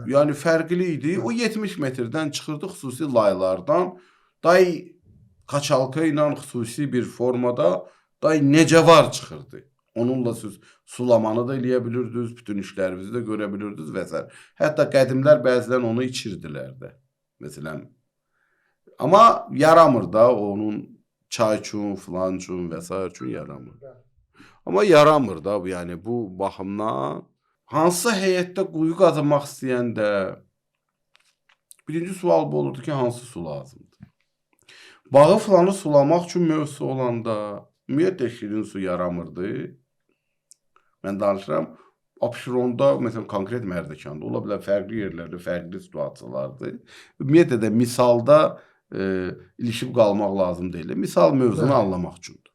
Yəni fərqli idi. O 70 metrdən çıxırdı xüsusi laylardan. Day kaçalka ilə xüsusi bir formada day necə var çıxırdı. Onunla siz sulamanı da eləyə bilirdiniz, bütün işlərinizi də görə bilirdiniz və s. Hətta qədimlər bəzən onu içirdilər də. Məsələn, amma yaramır da onun çay üçün, filan üçün və s. üçün yaramır. Amma yaramır da, yəni bu baxımdan hansısa heyətdə quyu qazmaq istəyəndə birinci sual bu olurdu ki, hansı su lazımdır? Bağı filanı sulamaq üçün mövzusu olanda ümumiyyətlə şirin su yaramırdı. Mən danışıram, Abşeronda, məsələn, konkret Mərdəkanda, ola bilər fərqli yerlərdə fərqli situasiyalardır. Ümumiyyətlə də misalda ilişib qalmaq lazım deyil. Misal mövzunu anlamaq üçündür.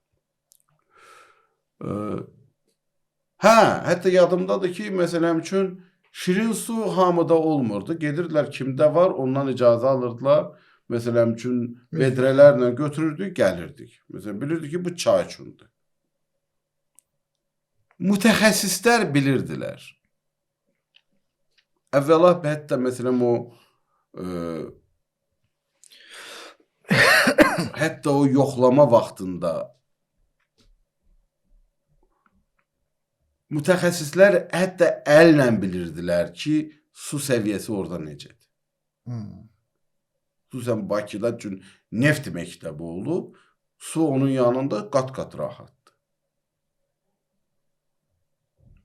Hə, hətta yadımdadır ki, məsələn üçün şirin su hamıda olmurdu. Gedirdilər kimdə var, ondan icazə alırdılar. Məsələn üçün vedrələrlə götürürdük, gəlirdik. Məsələn, bilirdik ki, bu çay üçündür. Mütəxəssislər bilirdilər. Əvvəla hətta məsələn o hətta o yoxlama vaxtında mütəxəssislər hətta əllə bilirdilər ki, su səviyyəsi orada necədir. Xüsusən Bakıda üçün neft məktəbi olub, su onun yanında qat-qat rahatdır.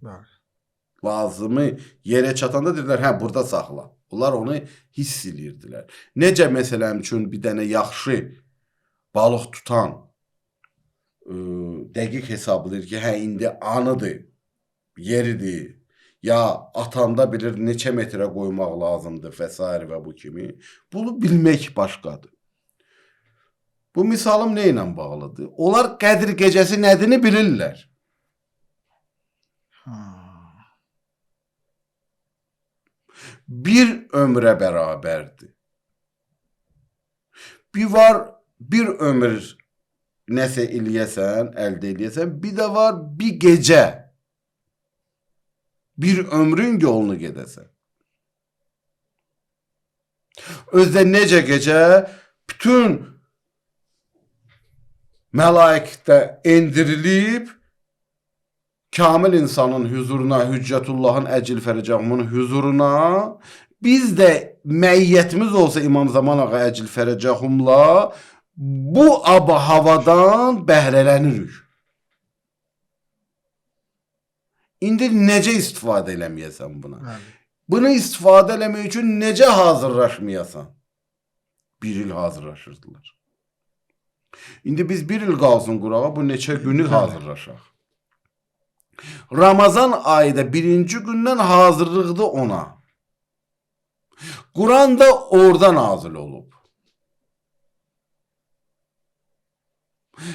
Bəli.
Lazımı yerə çatanda dedilər, hə, burada saxla. Onlar onu hiss eləyirdilər. Necə məsələn üçün bir dənə yaxşı balıq tutan dəqiq hesablayır ki, hə, indi anıdır, yeridir, ya atanda bilir neçə metrə qoymaq lazımdır və s. və bu kimi. Bunu bilmək başqadır. Bu misalım nə ilə bağlıdır? Onlar Qədir gecəsi nədini bilirlər. Bir ömrə bərabərdir. Bir var, bir ömür nəsə eləyəsən, əldə eləyəsən, bir də var bir gecə. Bir ömrün yolunu gedəsən. Özdə necə gecə bütün mələikdə endirilib kamil insanın hüzuruna, Hüccətullahın əcil fərəcəhumun hüzuruna, biz də məiyyətimiz olsa İmam Zaman ağa əcil fərəcəhumla bu aba havadan bəhrələnirik. İndi necə istifadə eləməyəsən buna?
Bəli.
Bunu istifadə eləmək üçün necə hazırlaşmayasan? Bir il hazırlaşırdılar. İndi biz bir il qalsın qurağa, bu neçə günü hazırlaşaq. Ramazan ayı da birinci gündən hazırlıqdır ona. Quran da orada nazil olub.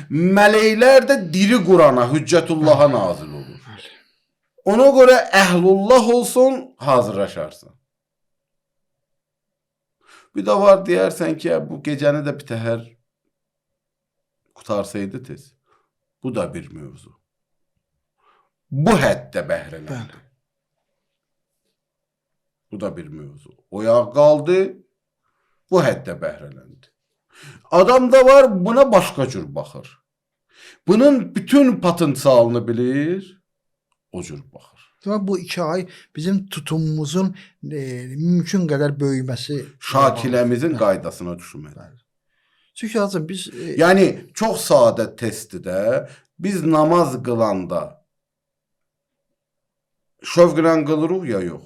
Mələklər də diri Qurana, Hüccətullaha nazil olur. Ona görə əhlullah olsun, hazırlaşarsan. Bir də var deyərsən ki, bu gecəni də bitəhər qutarsaydı tez. Bu da bir mövzu. Bu həddə bəhrələndi.
Bəli.
Bu da bir mövzu. Oyaq qaldı, bu həddə bəhrələndi. Adam da var, buna başqa cür baxır. Bunun bütün potensialını bilir, o cür baxır.
Demək bu 2 ay bizim tutumumuzun mümkün qədər böyüməsi.
Şakiləmizin qaydasına düşməli.
Bəli. Çünki hacım biz
Yəni çox sadə testdir də. Biz namaz qılanda şövqlə qılırıq ya yox?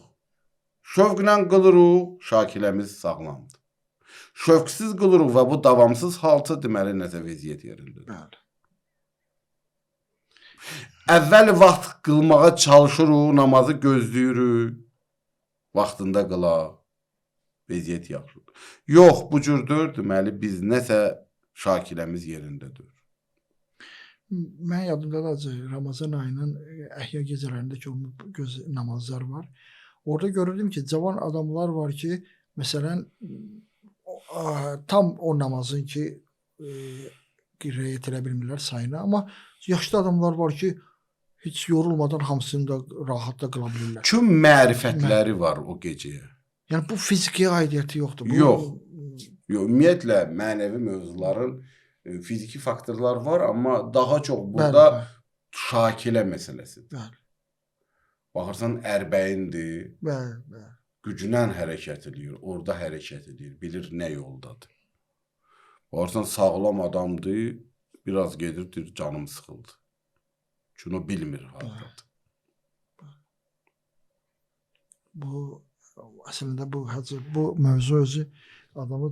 Şövqlə qılırıq, şakiləmiz sağlamdır. Şövqsüz qılırıq və bu davamsız halda deməli nəsə vəziyyət yerindədir.
Bəli.
Əvvəl vaxt qılmağa çalışırıq, namazı gözləyirik. Vaxtında qılaq. Vəziyyət yaxşıdır. Yox, bu cürdür. Deməli biz nəsə şakiləmiz yerindədir.
Mən yadımdadır Ramazan ayının əhya gecələrində ki, o göz namazlar var. Orada görürdüm ki, cavan adamlar var ki, məsələn tam o namazın ki riayət edə bilmirlər sayını, amma yaşlı adamlar var ki, heç yorulmadan hamısını da rahat da qıla bilirlər.
Çünki mərifətləri var o gecəyə.
Yəni bu fiziki aidiyyəti yoxdur. Bu,
Yox. Yox, ümumiyyətlə mənəvi mövzuların fiziki faktorlar var, amma daha çox burada
Bəli,
şakilə məsələsidir.
bəli,
Baxırsan ərbəyindir,
bəli, bəli.
gücünən hərəkət eləyir, orada hərəkət eləyir, bilir nə yoldadır. Baxırsan sağlam adamdır, biraz gedir, deyir, canım sıxıldı. Çünki o bilmir hardadır.
Bu əslində bu hacı bu mövzu özü adamı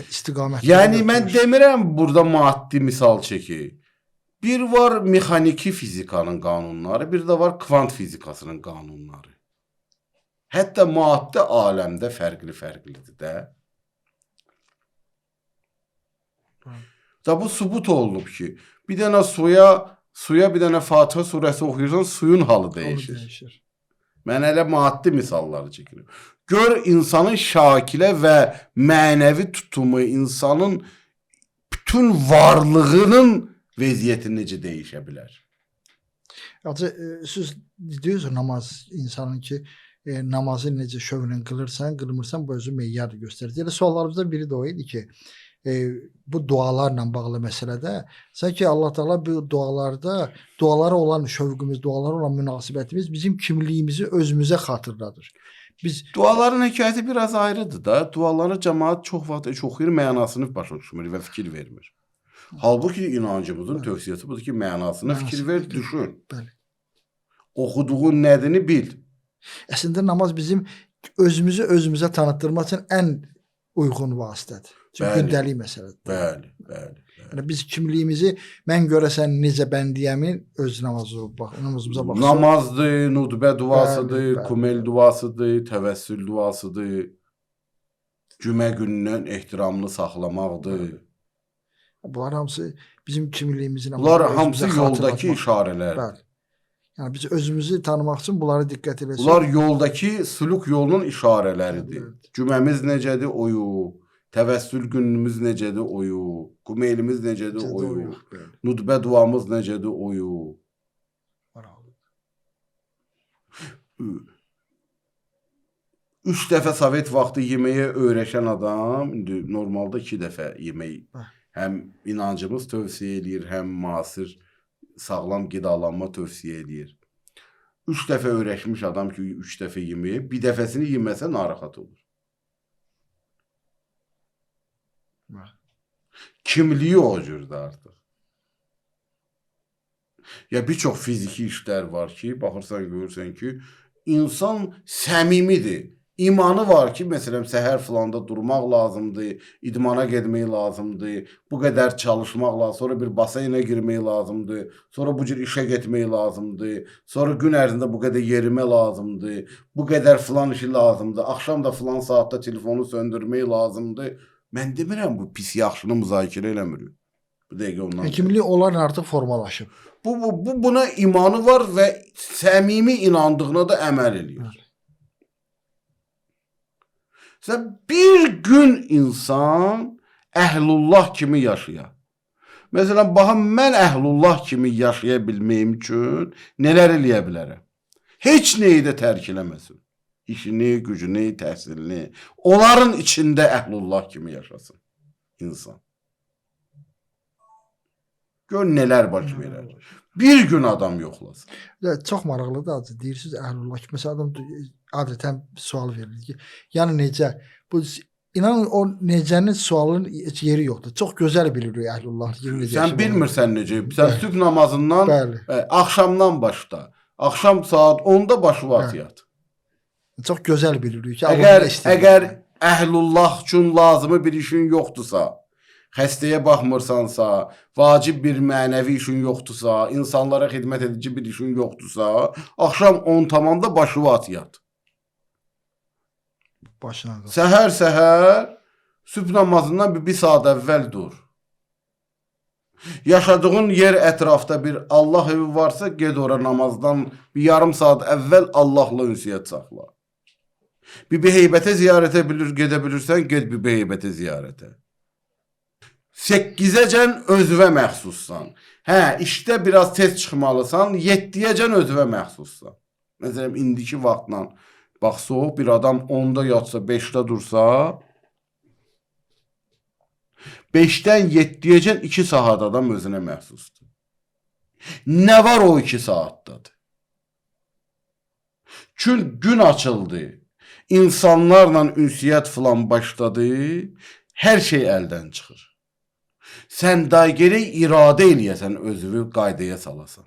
istiqamətli.
Yəni mən demirəm burada maddi misal çəkək. Bir var mexaniki fizikanın qanunları, bir də var kvant fizikasının qanunları. Hətta maddi aləmdə fərqli-fərqlidir də. Da bu sübut olunub ki, bir dənə suya bir dənə Fatihə surəsi oxuyursan, suyun halı dəyişir.
Dəyişir.
Mən elə maddi misalları çəkirəm. Gör insanın şakilə və mənəvi tutumu, insanın bütün varlığının vəziyyəti necə dəyişə bilər.
Hacı siz deyirsiniz namaz insanın ki namazı necə şövqlə qılırsan, qılmırsan bu özü meyardır göstərir. Elə suallarımızdan biri də o idi ki, bu dualarla bağlı məsələdə sanki Allah Taala bu dualarda dualara olan şövqümüz, dualara olan münasibətimiz bizim kimliyimizi özümüzə xatırladır. Biz
Duaların hekayəti biraz ayrıdır da. Duaları cəmaət çox vaxt heç oxuyur, mənasını başa düşmür və fikir vermir. Halbuki inancımızın tövsiyəsi budur ki, mənasına fikir ver, düşün.
Bəli.
Oxuduğun nədini bil.
Əslində namaz bizim özümüzü özümüzə tanıtdırmaq üçün ən uyğun vasitədir. Çünki
Bəli.
gündəlik məsələdir.
Bəli, bəli. bəli.
Yəni biz kimliyimizi mən görəsən necə bəndiyəmin öz namazı bax, namazımıza baxsaq.
Namazdır, nudbə duasıdır,
Bəli, bəli.
kumel duasıdır, təvəssül duasıdır. Cümə günündən ehtiramlı saxlamaqdır.
Bunlar hamısı bizim kimliyimizin
Bunlar hamısı yoldakı işarələrdir.
Bəli. Yəni biz özümüzü tanımaq üçün bunlara diqqət eləsək.
Bunlar yoldakı sülük yolunun işarələridir.
Evet.
Cüməmiz necədir oyu, təvəssül günümüz necədir oyu, kumelimiz necədir
Necədir
oyu,
oyu, bəli.
nudbə duamız necədir oyu.
Maraqlı.
3 dəfə Sovet vaxtı yeməyə öyrəşən adam indi normalda 2 dəfə yemək
Bəli.
həm inancımız tövsiyə eləyir, həm müasir sağlam qidalanma tövsiyə eləyir. 3 dəfə öyrəşmiş adam ki, 3 dəfə yeməyə, bir dəfəsini yeməsə narahat olur.
Bəli.
Kimliyi o cürdür artıq. Ya bir çox fiziki işlər var ki, baxırsan görürsən ki, insan səmimidir. İmanı var ki, məsələn, səhər filanda durmaq lazımdır, idmana getmək lazımdır, bu qədər çalışmaq lazımdır, sonra bir baseynə girmək lazımdır, sonra bu cür işə getmək lazımdır, sonra gün ərzində bu qədər yerimə lazımdır, bu qədər filan işi lazımdır, axşam da filan saatda telefonu söndürmək lazımdır. Mən demirəm bu pis yaxşını müzakirə eləmirik. Bu dəqiqə ondan.
Həkimlik onlarla artıq formalaşıb.
Bu buna imanı var və səmimi inandığına da əməl eləyir.
Bəli.
Sən bir gün insan əhlullah kimi yaşaya. Məsələn, baxın mən əhlullah kimi yaşaya bilməyim üçün nələr eləyə bilərəm? Heç nəyi də tərk eləməsin. İşini, gücünü, təhsilini. Onların içində əhlullah kimi yaşasın insan. Gör nələr baş verər. Bir gün adam yoxlasın.
Ya, çox maraqlıdır acı. Deyirsiniz əhlullah kimi. Məsələn adam adətən sual verir ki, yəni necə? Bu inanın o necənin sualının heç yeri yoxdur. Çox gözəl bilirik əhlullah kimi necə.
Sən bilmirsən necə. Sən sübh namazından
Bəli.
Axşamdan başla. Axşam saat 10-da başı var yat.
Çox gözəl bilirik ki, Allah
Əgər əhlullah üçün lazımı bir işin yoxdursa, Xəstəyə baxmırsansa, vacib bir mənəvi işin yoxdursa, insanlara xidmət edici bir işin yoxdursa, axşam 10 tamamda başını at yat.
Başına qalx.
Səhər-səhər sübh namazından bir saat əvvəl dur. Yaşadığın yer ətrafda bir Allah evi varsa, ged ora namazdan bir yarım saat əvvəl Allahla ünsiyyət saxla. Bir heybətə ziyarətə bilir, gedə bilirsən, ged bir heybətə ziyarətə. 8-əcən özünə məxsussan. Hə, işdə biraz tez çıxmalısan, 7-yəcən özünə məxsussan. Məsələn, indiki vaxtla bax soyuq bir adam 10-da yatsa, 5-də dursa, 5-dən 7-yəcən 2 saat adam özünə məxsusdur. Nə var o 2 saatdadır? Çünki gün açıldı, insanlarla ünsiyyət filan başladı, hər şey əldən çıxır. Sən day gərək iradə eləyəsən, özünü qaydaya salasan.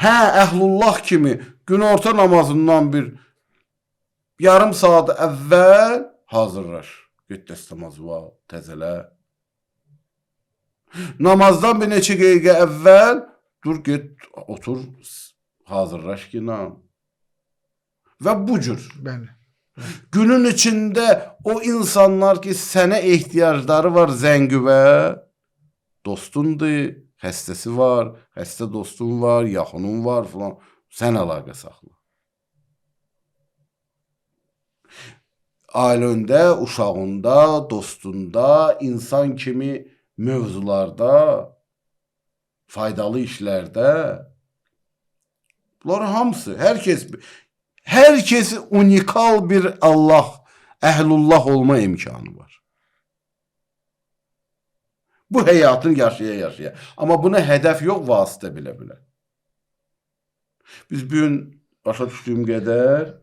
Hə, əhlullah kimi günorta namazından bir yarım saat əvvəl hazırlaş. Get dəstəmazı al, təzələ. Namazdan bir neçə dəqiqə əvvəl dur get otur, hazırlaş ki, na. Və bu cür.
Bəli.
Günün içində o insanlar ki, sənə ehtiyacları var zəngüvə, dostundur, xəstəsi var, xəstə dostun var, yaxının var filan, sən əlaqə saxla. Ailəndə, uşağında, dostunda, insan kimi mövzularda, faydalı işlərdə bunların hamısı, hər kəs unikal bir Allah, əhlullah olma imkanı var. Bu həyatın yaşaya-yaşaya. Amma buna hədəf yox, vasitə bilə-bilə. Biz bu gün başa düşdüyüm qədər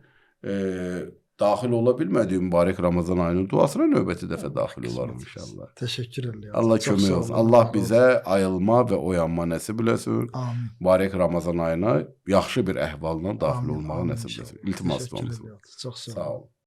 daxil ola bilmədik mübarək Ramazan ayının duasına, növbəti dəfə daxil olarıq inşallah.
Təşəkkür edirəm.
Allah kömək olsun. Allah bizə ayılma və oyanma nəsib eləsin.
Amin.
Mübarək Ramazan ayına yaxşı bir əhvalla daxil
Amin,
olmağı
amin
nəsib
inşallah.
eləsin. İltimas
Təşəkkür
olunsun.
edirəm. Çox sağ
Sağ
olun.
olun.